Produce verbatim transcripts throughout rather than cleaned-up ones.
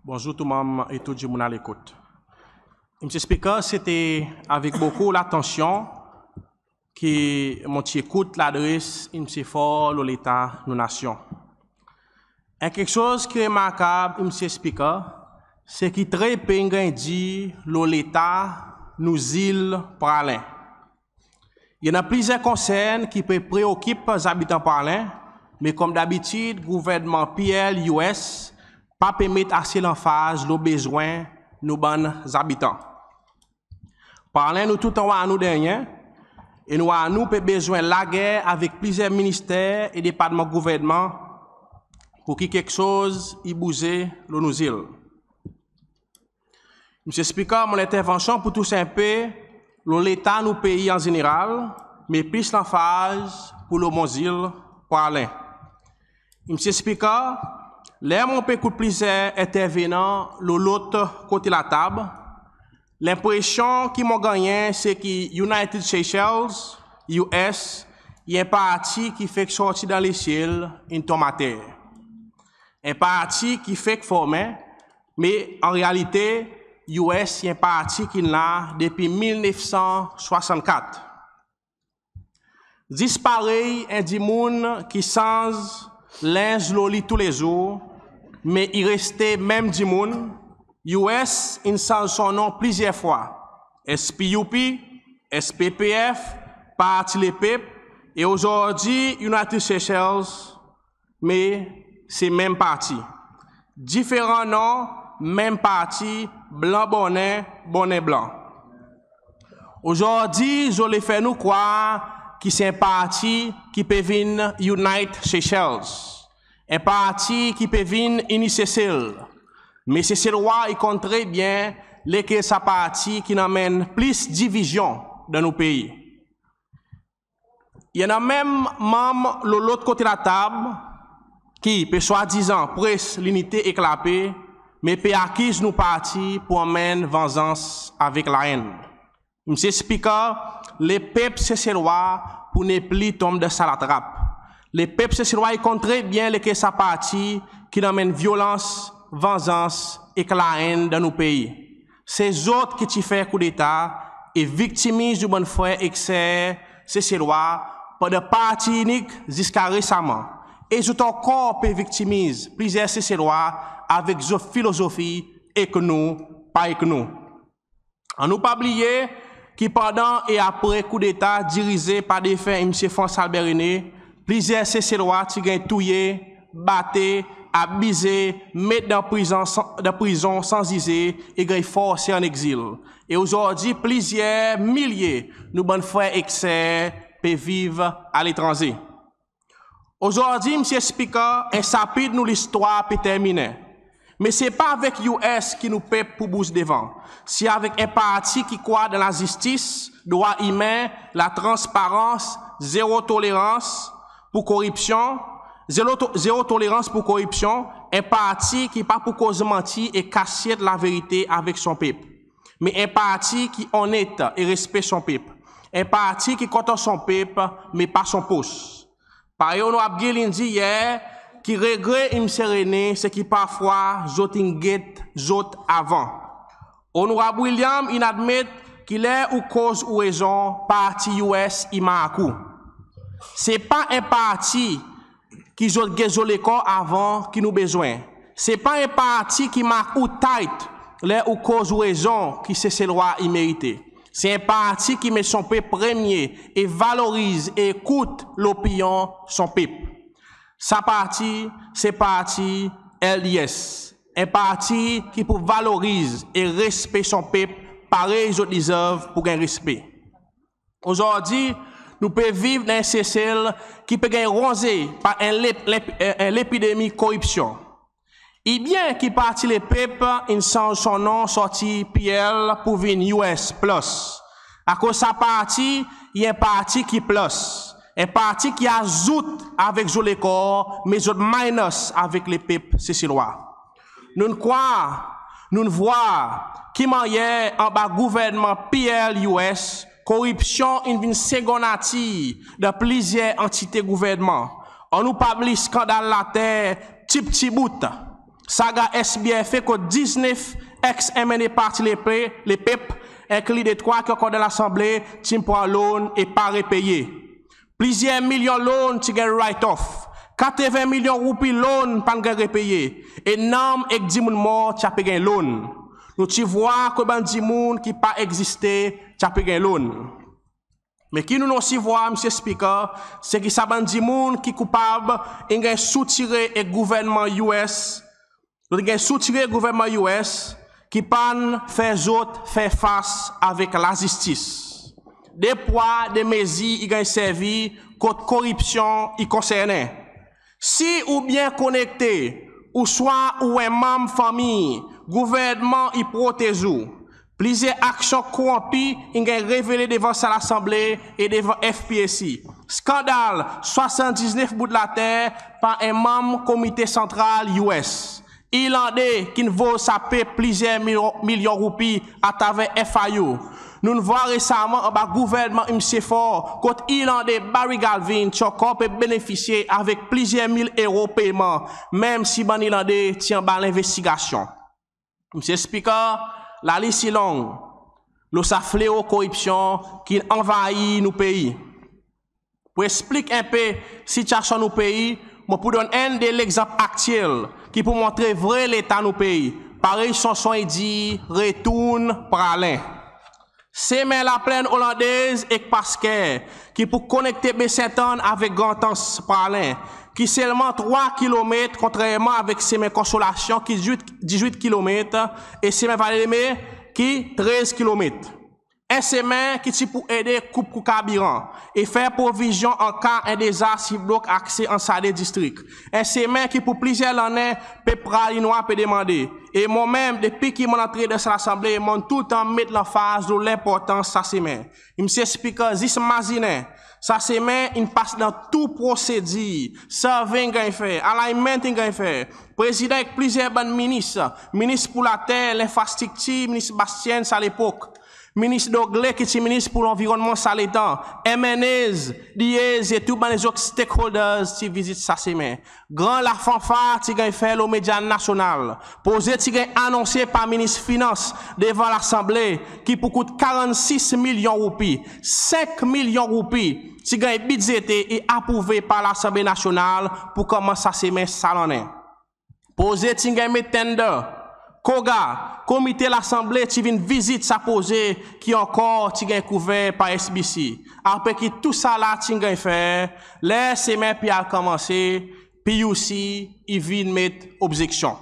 Bonzour tou Manm e tou dimoun a lekout. Mr Speaker, se ti avek bokou latansyon ki mon ti ekout ladres Mr Faure lo leta nou nasyon. En keksoz ki remarkab Mr Speaker, se ki tre pe ganny dir lo leta nou zil Praslin. I annan plizyer konsern ki pe preokip zabitan Praslin, me konm dabitid Gouvernman PL, US pa pe met ase lanfaz lo bezwen nou bann zabitan. Praslin nou toultan war nou dernyen, e nou war nou pe bezwen lager avek plizyer Minister e Departman Gouvernman pour ki keksoz i bouze lo nou zil. Mr Speaker, mon lentervansyon pou tous en pe lo leta nou pei an zeneral, me plis lanfaz pou lo mon zil Praslin. Mr Speaker, ler mon pe ekout plizyer entervenan lo lot kote latab, lenpresyon ki mon gannyen se ki United Seychelles, US, i en parti ki fek sorti dan lesyel in tonm ater. En parti ki fek formen, me an realite US i en parti ki'n la depi mil nef san swasann kat. Zis parey en dimoun ki sanz lenz lo li toulezour, me i reste menm dimoun, US in sanz son non plizyer fwa, SPUP, SPPF, Parti Lepep, e ozordi United Seychelles, me se menm parti. Diferan non, menm parti, blan bonnen, bonnen blan. Ozordi zot le fer nou krwar ki se en parti ki pe vin unite Seychelles, en parti ki pe vin ini Sesel. Me Seselwa i konn tre byen lekel sa parti ki'n anmenn plis divizyon dan nou pei. I annan menm Manm lo lot kote latab ki pe swadizan pres linite ek lape, me pe akiz nou parti pour anmenn vanzans avek laenn. Mr Speaker, lepep Seselwa pou nepli tonm dan sa latrap. Lepep Seselwa i konn tre byen lekel sa parti ki'n anmenn vyolans, vanzans ek laenn dan nou pei. Se zot ki ti fer koudeta e viktimiz nou bann frer ek ser Seselwa pandan parti inik ziska resaman. E zot ankor pe viktimiz plizyer Seselwa avek zot filozofi ek nou, pa ek nou. Annou pa bliye ki pandan e apre koudeta dirize par defen Msye France Albert René, plizyer Seselwa ti ganny touye, bate, abize, met dan prizon san, dan prizon san zize e ganny forse an egzil. E ozordi plizyer milye nou bann frer ek ser pe viv aletranze. Ozordi Msye Speaker, en sapit nou listwar pe terminen. Me se pa avek US ki nou pep pou bouz devan. Se avek en parti ki krwar dan lazistis, drwa imen, latransparans, zero tolerans pour koripsyon, zero to, zero tolerans pour koripsyon, en parti ki pa pou koz manti e kasyet laverite avek son pep. Me en parti ki onnet e respe son pep. En parti ki kontan son pep, me pa son pos. Parey Onorab Gill in dir yer, ki regre Msye René se ki parfwa zot in get zot avan. Onorab William in admet ki ler ou koz ou rezon, parti US i mark ou. Se pa en parti ki zot get zot lekor avan ki nou bezwen. Se pa en parti ki mark ou tight ler ou koz ou rezon ki Seselwa i merite. Se en parti ki met son pep premye e valoriz e ekout lopinyon son pep. Sa parti, se parti LDS. En parti ki pou valoriz e respe son pep parey zot deserve pour ganny respe. Ozordi nou pe viv dan en Sesel ki pe ganny ronze par en lep, lep, en lepidemi koripsyon. I byen ki Parti Lepep in sanz son non sorti PL pour vin US Plus. Akoz sa parti i en parti ki plus, en parti ki azout avek zot lekor, me zot minus avek lepep Seselwa. Nou'n krwar, nou'n vwar ki mannyer anba gouvernman PL US, koripsyon in vin segonn natir dan plizyer antite gouvernman. Annou pa bliy skandal later Ti Pti Bout. saga SBFA kot diznef ex-MNA Parti Lepep, enkli detrwa ki ankor dan Lasanble, ti'n pran loan e pa repeye. Plizyer milyon loan ti ganny write off. Katreven milyon roupi loan pa'n ganny repeye. E nonm ek dimoun mor ti a pe ganny loan. Nou ti vwar kot bann dimoun ki pa egziste ti a pe ganny loan. Me ki nou'n osi vwar, Msye Speaker, se ki sa bann dimoun ki koupab in ganny soutire ek gouvernman US, zot in ganny soutire ek gouvernman US ki pa'n fer zot fer fas avek lazistis. De pwa, de mezir i ganny servi kot koripsyon i konsernen. Si ou byen konekte, ouswa ou en manm fanmir, gouvernman i protez ou. Plizyer aksyon koronpi in ganny revele devan sa Lasanble e devan FPAC. Skandal swasanndiznef bout later par en manm Komite Santral US. Irlande ki'n vol sa pep plizyer milyon, milyon roupi atraver FIU. Nou'n vwar resaman anba gouvernman Msye Faure kot Irlande Barry Galvin ti ankor pe benefisye avek plizyer mil ero peyman, menm si bann Irlande ti anba lenvestigasyon. Msye Speaker, lalis i long lo sa fleo koripsyon ki'n anvayir nou pei. Pou eksplik en pe sitiasyon nou pei, mon pou donn enn de legzanp aktyel ki pou montre vre leta nou pei. Parey sanson i dir, retourn Praslin. Semen Laplenn Olandez ek Pasquerre ki pou konekte Baie Sainte Anne avek Grand Anse Praslin, ki selman trwa kilomet, kontrerman avek semen Konsolasyon ki dizwit, dizwit kilomet, e semen Vale de Mai ki trez kilomet. En semen ki ti pou ede koup kou karbiran e fer provizyon an ka en dezas i blok akse ant sa de distrik. En semen ki pou plizyer lannen pep Praslinois pe demande. E mwan menm, depi ki mon'n antre dan sa Lasanble, mon'n toultan met lanfaz lo lenportans sa semen. Msye Speaker, zis mazinen, sa semen in pas dan tou prosedir, survey in ganny fer, alignment in ganny fer. Prezidan ek plizyer bann minis, minis pour later, lenfrastriktir, minis Bastienne sa lepok, minis Dogley ki ti minis pour lanvironnman sa letan, MNAs, DAs e tou bann lezot stakeholders ti vizit sa semen. Gran lafanfar ti ganny fer lo medya nasyonal. Proze ti ganny anonse par minis Finans devan Lasanble ki pou kout karannsis milyon roupi. Senk milyon roupi ti ganny bidzete e aprouve par Lasanble Nasyonal pour konmans sa semen sa lannen. Proze ti'n ganny met tender. COGA, Komite Lasanble ti vin vizit sa proze ki ankor ti ganny kouver par SBC. Apre ki tousala ti'n ganny fer, ler semen pe al konmanse, PUC i vin met obzeksyon,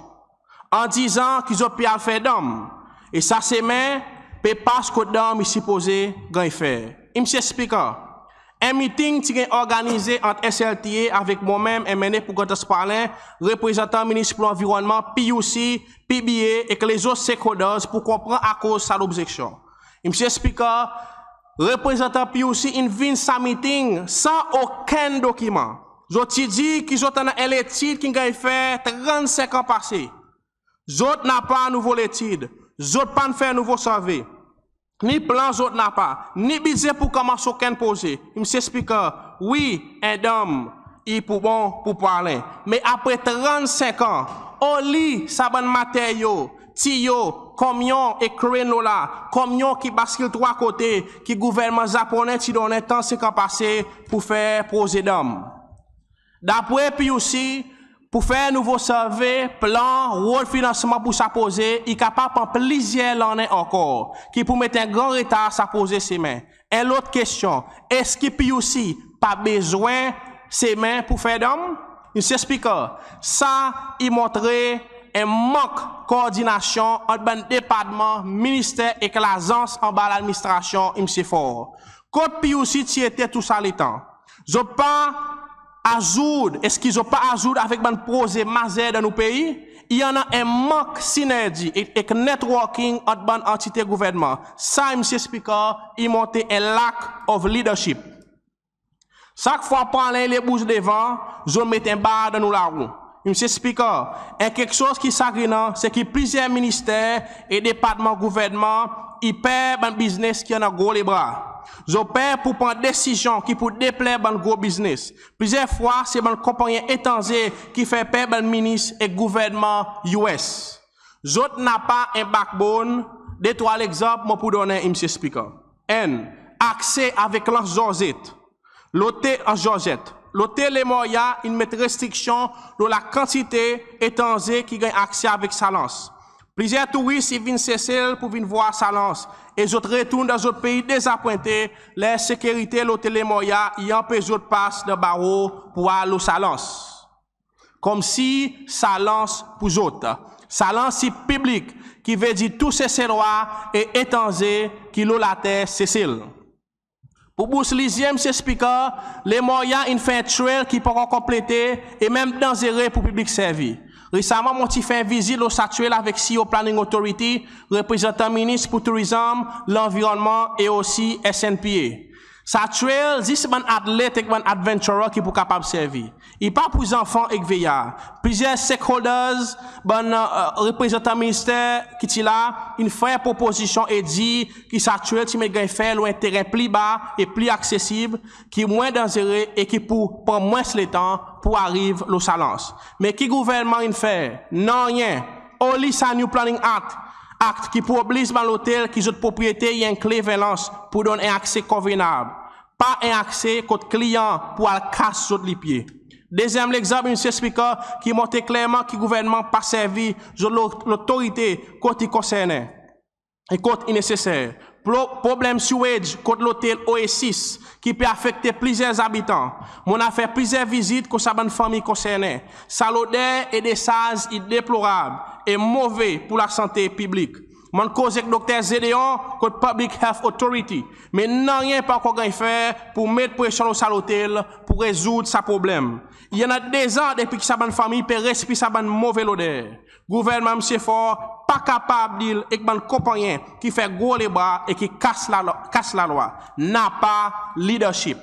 an dizan ki zot pe al fer danm. E sa semen pe pas kot danm i sipoze ganny fer. Msye Speaker, en miting ti ganny organize ant SLTA avek mwan menm, MNA pour Grand Anse Praslin, reprezantan minis pour lanvironnman, PUC, PBA ek lezot stakeholders pour konpran akoz sa lobzeksyon. Msye Speaker, reprezantan PUC in vin sa miting san okenn dokiman. Zot ti dir ki zot annan en letid ki'n ganny fer trannsenk an pase. Zot napa nouvo letid, zot pa'n fer nouvo survey. Ni plan zot napa, ni bidze pour konmans okenn proze. Msye Speaker, wi, en danm i pou bon pour Praslin. Me apre trannsenk an, oli sa bann materyo, tiyo, kamyon e crane lo la, kamyon ki baskil trwa kote, ki gouvernman Zaponnen ti donnen trannsenk an pase pour fer proze danm? Dapre PUC, pour fer nouvo survey, plan, rod finansman pour sa proze, i kapab pran plizyer lannen ankor, ki pou met en gran retar sa proze semen. En lot kestyon, eski PUC pa bezwen semen pour fer danm? Msye Speaker, sa i montre en mank kordinasyon ant bann departman, minister ek lazans anba ladministrasyon Msye Faure. Kot PUC ti ete tou sa letan? Zot pa azour, eski zot pa azour avek bann proze mazer dan nou pei? I annan en mank sinerji ek, ek networking ant bann antite gouvernman. Sa, Msye Speaker, i montre en lack of leadership. Sak fwa Praslin i le bouz devan, zot met en bar dan nou larou. Msye Speaker, en keksoz ki sagrinan, se ki plizyer minister e departman gouvernman i per bann biznes ki annan gro lebra. Zot per pour pran desizyon ki pour depler bann gro biznes. Plizyer fwa se bann konpannyen etranze ki fer per bann minis ek gouvernman US. Zot napa en backbone. De trwa legzanp mon pour donnen, Mr Speaker. Enn, akse avek Anse Georgette. Lotel Anse Georgette. Lotel Le Moria in met restriksyon lo lakantite etranze ki ganny akse avek sa lans. Plizyer touris i vin Sesel pour vin vwar sa lans e zot retourn dan zot pei dezapwente ler sekirite Lotel Le Moria i anpes zot pas dan baro pour al lo sa lans. Konmsi sa lans pour zot. Sa lans i piblik, ki vedir tou Seselwa e etranze ki lo later Sesel. Pour bous lizye, Mr Speaker, Le Moria in fer en trail ki pa ankor konplete e menm danzere pour piblik servi. Resaman mon ti fer en vizit lo sa trail avek CEO Planning Authority, reprezantan Minis pour Tourizm, Lanvironnman e osi SNPA. Sa trail zis bann atlet ek bann adventurer ki pour kapab servi. I pa pour zanfan ek vyeyar. Plizyer stakeholders, bann reprezantan minister ki ti la, in fer propozisyon e dir ki sa trail ti met ganny fer lo en teren pli ba e pli aksesib, ki mwen danzere e ki pour pran mwens letan pour ariv lo sa lans. Me ki gouvernman in fer? Nanryen. Oli sa New Planning Act, Act ki pour obliz bann lotel ki zot propriyete i enkli en lans pour donn en akse konvenab, pa en akse kot kliyan pour al kas zot lipye. Dezyenm legzanp, Mr Speaker, ki montre klerman ki gouvernman pa servi zot lotorite kot i konsernen e kot i neseser. Problenm sewage kot lotel Oasis ki pe afekte plizyer zabitan. Mon'n al fer plizyer vizit kot sa bann fanmir konsernen. Sa loder e desaz i deplorab e move pour lasante piblik. Mon'n koz ek Dokter Gedeon kot Public Health Authority, me nanryen pa ankor ganny fer pour met presyon lo sa lotel pour rezourd sa problenm. I annan dezan depi ki sa bann fanmir pe respir sa bann move loder. Gouvernman, Mr Faure, pa kapab deal ek bann konpannyen ki fer gro lebra e ki kas Lalwa. Napa leadership.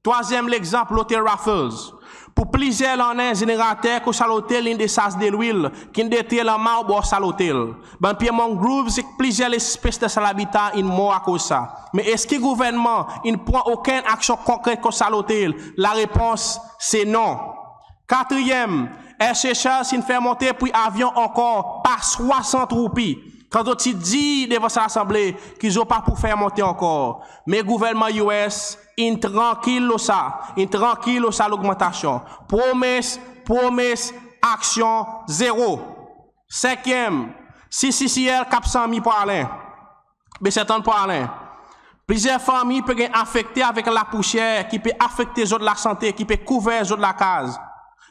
Trwazyenm legzanp, lotel Raffles. Pour plizyer lannen, zenerater kot sa lotel in desaz delwil ki'n detrir lanmar obor sa lotel. Bann pye mangroves ek plizyer lespes dan sa labita in mor akoz sa. Me eski gouvernman in pran okenn aksyon konkret kot sa lotel? Larepons se non. Katriyenm, Air Seychelles in fer monte pri avyon ankor par swasant roupi, kan zot ti dir devan sa Lasanble ki zot pa pour fer monte ankor. Me gouvernman US in trankil lo sa, in trankil lo sa logmantasyon. Promes, promes, aksyon zero. Senkyenm, CCCL Cap Saint-Anne Praslin, Baie Sainte-Anne Praslin. Plizyer fanmir pe ganny afekte avek lapousyer ki pe afekte zot lasante, ki pe kouver zot lakaz.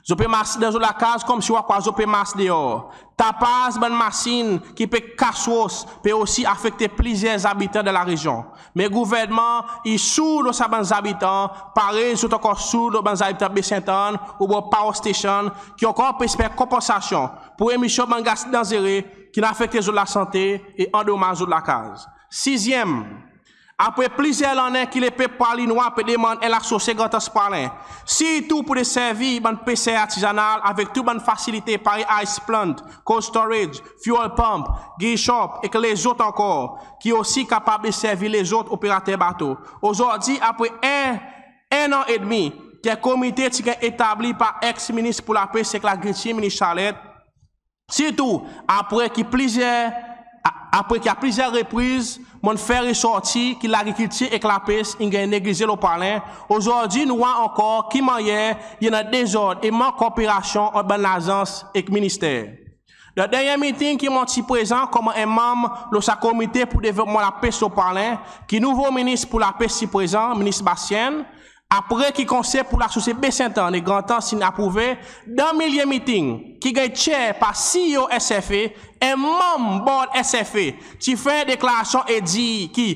Zot pe mars dan zot lakaz konmsi ou a krwar zot pe mars deor. Tapaz bann masin ki pe kas ros pe osi afekte plizyer zabitan dan larezyon. Me gouvernman i sourd lo sa bann zabitan, parey zot ankor sourd lo bann zabitan Baie Sainte-Anne obor Power Station, ki ankor pe esper konpansasyon pour emisyon bann gas danzere ki'n afekte zot lasante e andomaz zot lakaz. Sizyenm, apre plizyer lannen ki lepep Praslinois pe demann en lasose Grand Anse Praslin, sirtou pour deservi bann peser artizanal avek tou bann fasilite parey ice plant, cold storage, fuel pump, gear shop ek lezot ankor, ki osi kapab deservi lezot operater bato. Ozordi, apre en, en an edmi, ki en komite ti ganny etabli par ex-Minis pour Lapes ek Lagrikiltir, Minis Charlette, sirtou apre ki plizyer, a-, apre ki a plizyer repriz mon'n fer resorti ki lagrikiltir ek lapes in ganny neglize lo Praslin, ozordi nou war ankor ki mannyer i annan dezord e mank korperasyon ant bann lazans ek minister. Dan dernyen meeting ki mon ti prezan konman en manm lo sa komite pour devlopman lapes lo Praslin, ki nouvo Minis pour Lapes ti prezan, Minis Bastienne, apre ki konsep pour lasose Baie Sainte-Anne e Grand Anse in aprouve, dan milye meeting ki ganny chair par CEO SFA, en manm board SFA ti fer en deklarasyon e dir ki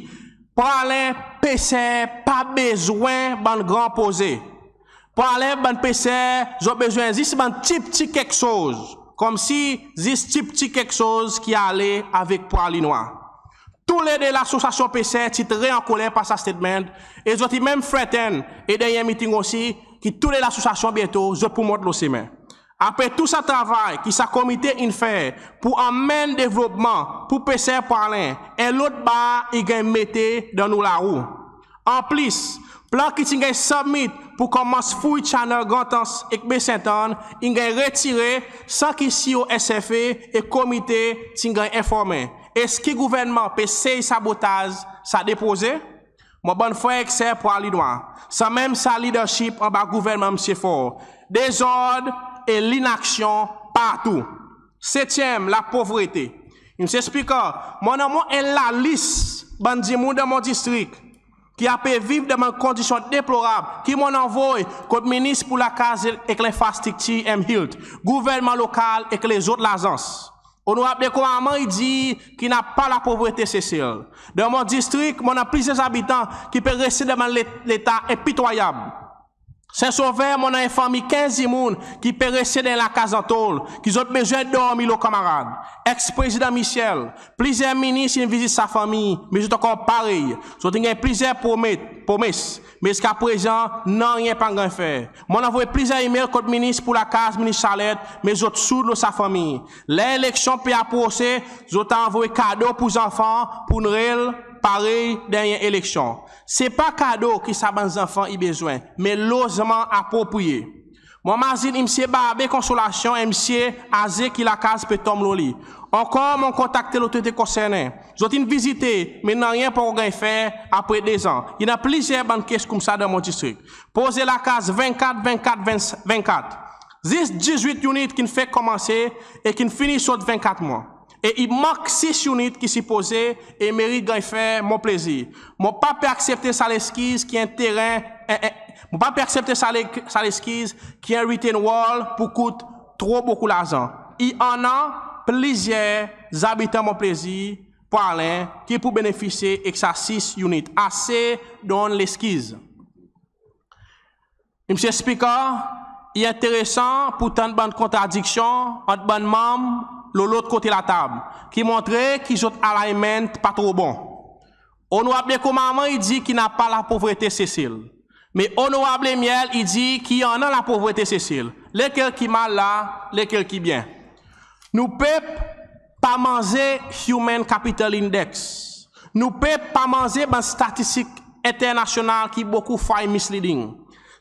Praslin peser pa bezwen bann gran proze. Praslin bann peser zot bezwen zis bann ptipti keksoz, konmsi zis ptipti keksoz ki ale avek Praslinois. Toulede lasosyasyon peser ti tre ankoler par sa statement e zot ti menm threaten, e dernyen meeting osi, ki toulede lasosyasyon byento zot pour mont lo semen. Apre tou sa travay ki sa komite in fer pour anmenn devlopman pour peser Praslin, en lot bar i ganny mete dan nou larou. An plis, plan ki ti'n ganny submit pour konmans fouy channel Grand Anse ek Baie Ste Anne in ganny retire san ki C E O S F A e Komite ti'n ganny enformen. Eski Gouvernman pe sey sabotaz sa de proze? Mon bann frer ek ser Praslinois, sanmenm sa leadership anba Gouvernman Msye Faure, dezord e linaksyon partou. Setyenm, lapovrete. Msye Speaker, mon annan mwan en lalis bann dimoun dan mon distrik ki a pe viv dan bann kondisyon deplorab, ki mon'n anvoy kot Minis pour Lakaz ek Lenfrastriktir, M Hilt, Gouvernman Lokal ek lezot lazans. Onorab De Commarmond i dir ki napa lapovrete Sesel. Dan mon distrik, mon annan plizyer zabitan ki pe reste dan bann le- leta enpitwayab. Saint Sauveur, mon annan en fanmir kenz dimoun ki pe reste dan en lakaz an tol, ki zot bezwen dormi lo kanmarad. Ex-Prezidan Michel, plizyer minis in vizit sa fanmir, me zot ankor parey. Zot in ganny plizyer promet- promes, me ziska prezan, nanryen pa'n ganny fer. Mon'n anvoy plizyer email kot Minis pour Lakaz, Minis Charlette, me zot sourd lo sa fanmir. Ler eleksyon pe aprose, zot a anvoy kado pour zanfan pour Nwel, parey dernyen eleksyon. Se pa kado ki sa bann zanfan i bezwen, me lozman apropriye. Mon mazin Msye Barbe Consolation, en msye aze ki lakaz pe tonm lo li. Ankor, mon'n kontakte lotorite konsernen. Zot in vizite, me nanryen pa ankor ganny fer apre dezan. I annan plizyer bann case koumsa dan mon distrik. Proze lakaz vennkat, vennkat, vennkat. Zis dizwit unit ki'n fek konmanse e ki'n fini sot vennkat mwan. E i mank sis unit ki sipoze e merit ganny fer Mont Plaisir. Mon pa pe aksepte sa leskiz ki en teren, en, en, mon pa pe aksepte sa le- sa leskiz ki en retaining wall pour kout tro bokou larzan. I annan plizyer zabitan Mont Plaisir, Praslin, ki pou benefisye ek sa sis unit. Ase donn leskiz. Msye Speaker, i enteresan pour tann bann kontradiksyon ant bann manm lo lot kote latab, ki montre ki zot alignment pa tro bon. Onorab De Commarmond i dir ki napa lapovrete Sesel. Me Onorab Lemiel i dir ki i annan lapovrete Sesel. Lekel ki mal la, lekel ki byen? Nou pep pa manze Human Capital Index. Nou pep pa manze bann statistik enternasyonal ki bokou fwa i misleading.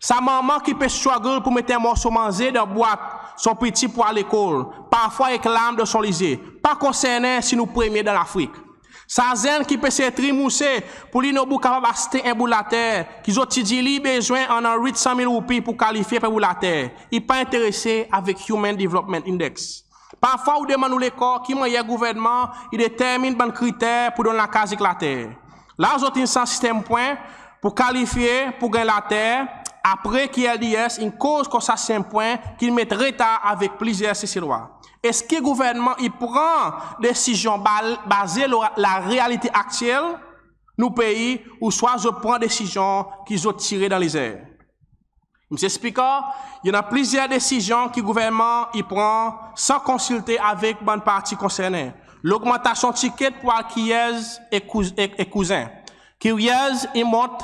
Sa manman ki pe struggle pour met en morso manze dan bwat son piti pour al lekol, parfwa ek larm dan son lizye, pa konsernen si nou premye dan Lafrik. Sa zenn ki pe sey trimouse pour li nobou kapab aste en bout later, ki zot ti dir li i bezwen annan wit san mil roupi pour kalifye pour en bout later, i pa enterese avek Human Development Index. Parfwa ou demann ou lekor ki mannyer gouvernman i determin bann kriter pour donn lakaz ek later. La zot in sanz sistenm pwen pour kalifye pour ganny later, apre ki L D S in koz kont sa sistenm pwen ki'n met retar avek plizyer Seselwa. Eski gouvernman i pran desizyon ba- baze lo larealite aktyel nou pei, ouswa zot pran desizyon ki zot tire dan lezer? Msye Speaker, i annan plizyer desizyon ki gouvernman i pran san konsilte avek bann parti konsernen. Logmantasyon tiket pour al Kiriez ek Kouz- ek- ek Kouzin. Kiriez i mont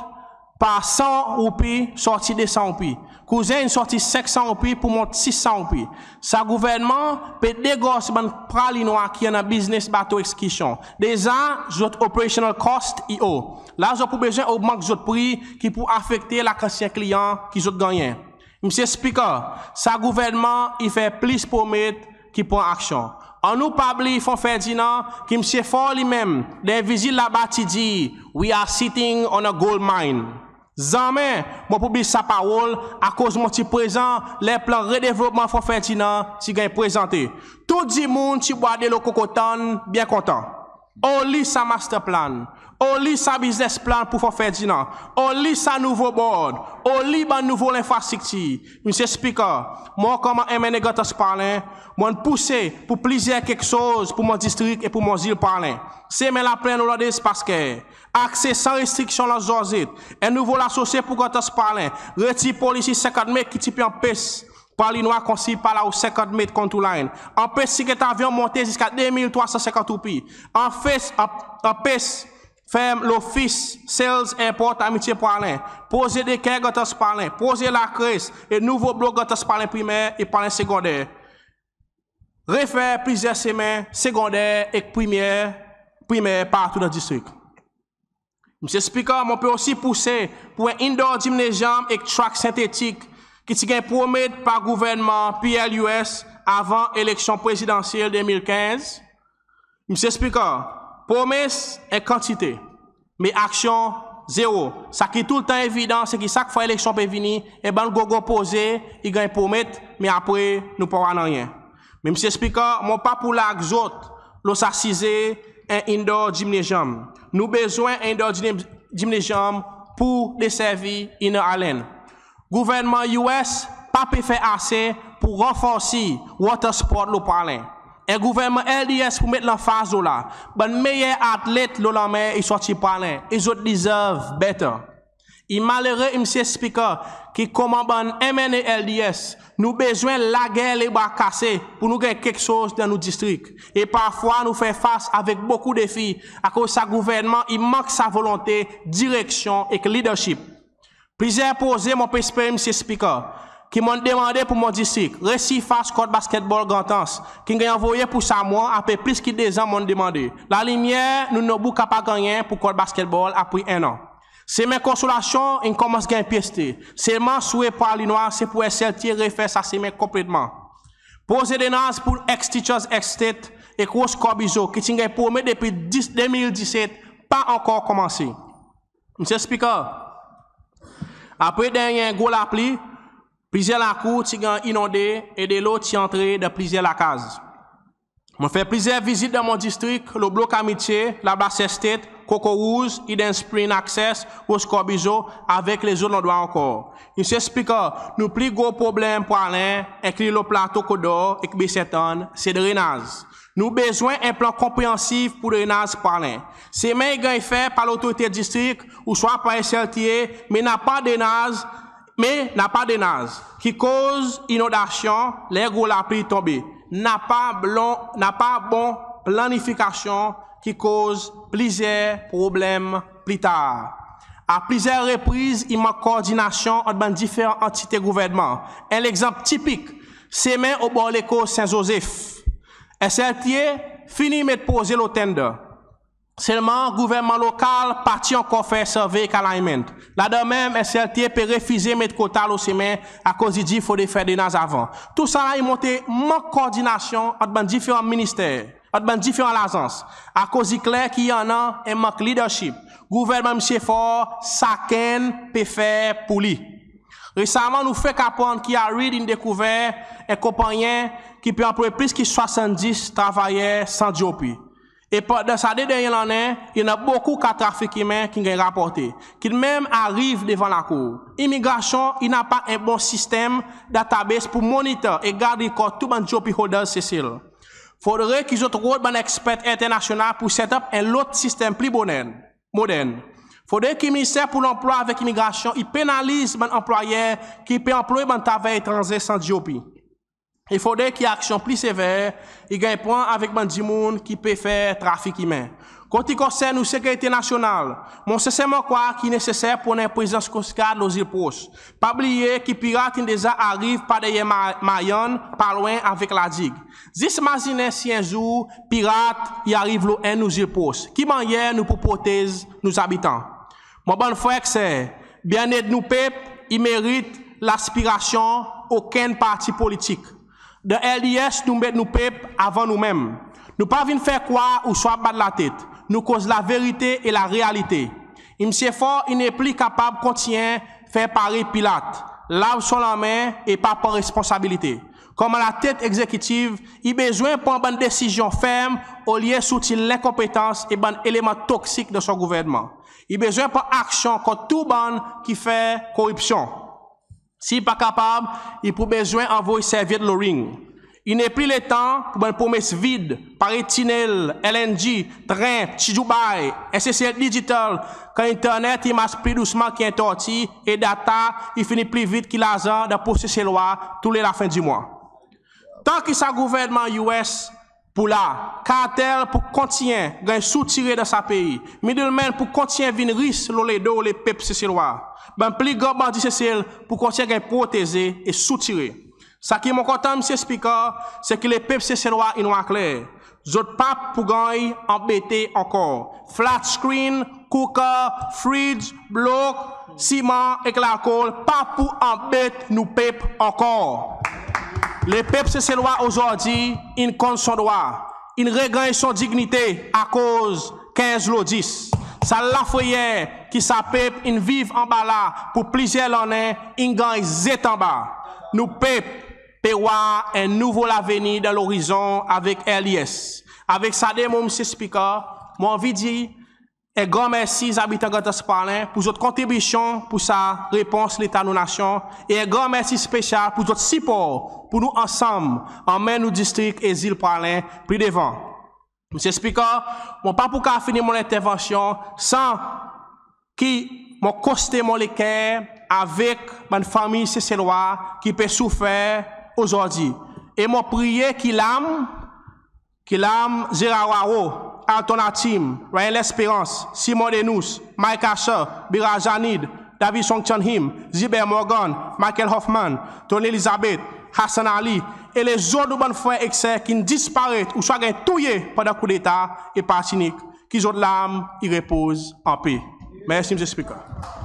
par san roupi, sorti de san roupi. Kouzin in sorti senk san roupi pour mont sis san roupi. Sa gouvernman pe degorz bann Praslinois ki annan biznes bato ekskirsyon. Deza zot operational cost i o. La zot pou bezwen ogmant zot pri ki pou afekte lakantite kliyan ki zot gannyen. Msye Speaker, sa gouvernman i fer plis promet ki pran aksyon. Annou pa bliy Fon Ferdinand, ki Msye Faure li menm dan en vizit laba ti dir, "We are sitting on a gold mine." Zanmen mon pou bliy sa parol, akoz mon ti prezan ler plan redevlopman Fon Ferdinand ti ganny prezante. Tou dimoun ti bwar delo kokotann, byen kontan. Oli sa master plan? Oli sa biznes plan pour Fon Ferdinand? Oli sa nouvo board? Oli bann nouvo lenfrastriktir? Msye Speaker, mwan konman MNA Grand Anse Praslin, mon'n pouse pour plizyer keksoz pour mon distrik e pour mon zil Praslin. Semen laplenn Olandez Pasquere, akse san restriksyon Anse Georgette, en nouvo lasose pour Grand Anse Praslin, retir polisi senkant met ki ti pe anpes Praslinois konstri par lao senkant met contour line, anpes tiket avyon monte ziska de mil trwa san senkant roupi, anpes, anpes fer lofis Sales Airport Amitié Praslin, proze daycare Grand Anse Praslin, proze lakres e nouvo blok Grand Anse Praslin Primer e Praslin Segonder. Refer plizyer semen segonder ek primer, primer partou dan distrik. Mr Speaker, mon pe osi pouse pour en indoor gymnasium ek track sentetik ki ti ganny promet par Gouvernman PLUS avan eleksyon prezidansyel de mil kenz. Mr Speaker, promes en kantite, me aksyon zero. Sa ki toultan evidan se ki sak fwa eleksyon pe vini, en bann gro gro proze i ganny promet, me apre nou pa war nanryen. Me Mr Speaker, mon pa pour larg zot lo sa size en indoor gymnasium. Nou bezwen en indoor gymnasium pour deservi Inner Island. Gouvernman US pa pe fer ase pour ranforsi water sport lo Praslin. En gouvernman LDS pour met lanfaz lo la. Bann meyer atlet lo lanmer i sorti Praslin e zot deserve better. I malere Mr Speaker, ki konman bann MNA LDS, nou bezwen lager lebra kase pour nou ganny keksoz dan nou distrik. E parfwa nou fer fas avek bokou defi akoz sa gouvernman i mank sa volonte, direksyon ek leadership. Plizyer proze mon pe espere Mr Speaker, ki mon'n demande pour mon distrik, resirfas court basketball Grand Anse ki'n ganny anvoye pour sa mwan apre plis ki dezan mon'n demande. Lalimyer, nou nonbou kapab gannyen pour court basketball apre en an. Semen Konsolasyon in konmans ganny pyeste. Selman swe Praslinois se pour SLTA refer sa semen konpletman. Proze drenaz pour ex Teachers Estate ek Roche Corbizeau ki ti'n ganny promet depi dis- de mil diset pa ankor konmanse. Mr Speaker, apre dernyen gro lapli, plizyer lakour ti ganny inonde e delo ti antre dan plizyer lakaz. Mon fer plizyer vizit dan mon distrik, lo Blok Amitye, Labas Estate, Koko Rouz, Eden Spring Access, Roche Corbizeau avek lezot landrwa ankor. Mr Speaker, nou pli gro problenm Praslin, enkli lo plato Cote d'Or ek Baie Ste Anne, se drenaz. Nou bezwen en plan konpreansiv pour drenaz Praslin. Semen i ganny fer par lotorite distrik ouswa par SLTA, me napa drenaz, me napa drenaz, ki koz inondasyon ler gro lapli i tonbe. Napa blon- napa bon planifikasyon ki koz plizyer problenm pli tar. A plizyer repriz i mank kordinasyon ant bann diferan antite gouvernman. En legzanp tipik, semen obor lekol Sen Zozef. SLTA fini met proze lo tender. Selman gouvernman lokal pa ti ankor fer survey ek alignment. Ladan menm SLTA pe refize met kota lo semen akoz i dir fodre fer drenaz avan. Tousala i montre mank kordinasyon ant bann diferan minister, ant bann diferan lazans. Akoz i kler ki i annan en mank leadership. Gouvernman Msye Faure, sakenn pe fer pour li. Resaman nou fek aprann ki Arid in dekouver en konpannyen ki pe anploy plis ki swasanndis travayer san GOP. E pandan sa de dernyen lannen, i annan bokou ka trafik imen ki'n ganny raporte, ki'n menm ariv devan lakour. Imigrasyon i napa en bon sistenm database pour monitor e gard rikord tou bann GOP holders Sesel. Fodre ki zot rod bann ekspert enternasyonal pour set up en lot sistenm pli modern. Fodre ki Minister pour Lanplwa avek Imigrasyon i penaliz bann anplwayer ki pe anploy bann travayer etranze san GOP. E fodre ki aksyon pli sever i ganny pran avek bann dimoun ki pe fer trafik imen. Kot i konsern nou sekirite nasyonal, mon senserman krwar ki i neseser pour annan en prezans Coast Guard lo zil pros. Pa bliye ki pirat in deza ariv par deryer Ma- Mayann, pa lwen avek La Digue. Zis mazinen si en zour pirat i ariv lo enn nou zil pros. Ki mannyer nou pou protez nou zabitan? Mon bann frer ek ser, byenned nou pep i merit laspirasyon okenn parti politik. Dan LDS nou met nou pep avan nou menm. Nou pa vin fer krwar ouswa bat latet. Nou koz laverite e larealite. Msye Faure i nepli kapab kontinyen fer parey Pilat, lav son lanmen e pa pran responsabilite. Konman latet egzekitiv, i bezwen pran bann desizyon ferm olye soutir lenkonpetans e bann eleman toksik dan son gouvernman. I bezwen pran aksyon kont tou bann ki fer koripsyon. Si i pa kapab, i pou bezwen anvoy servyet lo ring. I nepli letan pour bann promes vid, parey tinel, LNG, tren, pti Dubai, en Sesel digital, kan internet i mars pli dousman ki en torti e data i fini pli vit ki larzan dan pos Seselwa tou le lafen di mwan. Tan ki sa gouvernman US pou la, kartel pou kontinyen ganny soutire dan sa pei, middlemen pou kontinyen vin ris lo ledo lepep Seselwa, bann pli gran bandi Sesel pou kontinyen ganny proteze e soutire. Sa ki mon kontan, Msye Speaker, se ki lepep Seselwa in war kler. Zot pa pou ganny anbete ankor. Flat screen cooker, fridge, blok, siman ek lalkol pa pou anbet nou pep ankor. Lepep Seselwa ozordi in konn son drwa, in reganny son dinyite akoz kenz lo dis. Sa lafreyer ki sa pep in viv anba la pour plizyer lannen in ganny zet anba. Nou pep pe war en nouvo lavenir dan lorizon avek LDS. Avek sa de mo Mr Speaker, mon anvi dir en gran mersi zabitan Grand Anse Praslin pour zot kontribisyon pour sa repons Leta nou nasyon e en gran mersi spesyal pour zot sipor pour nou ansanm anmenn nou distrik e zil Praslin pli devan. Mr Speaker, mon pa pou kapab fini mon lentervansyon san ki mon koste mon leker avek bann fanmir Seselwa ki pe soufer ozordi. E mon priye ki larm, ki larm Gérard Hoareau, Alton Hatim, Ryan Lesperance, Simon Denous, Mike Asher, Bira Janid, Davidson Chonhim, Gilbert Morgan, Michael Hoffman, Tony Elizabeth, Hassan Ali e lezot nou bann frer ek ser ki'n disparet ouswa ganny touye pandan koudeta e pa sinik, ki zot larm i repoz anpe. Mersi Mr Speaker.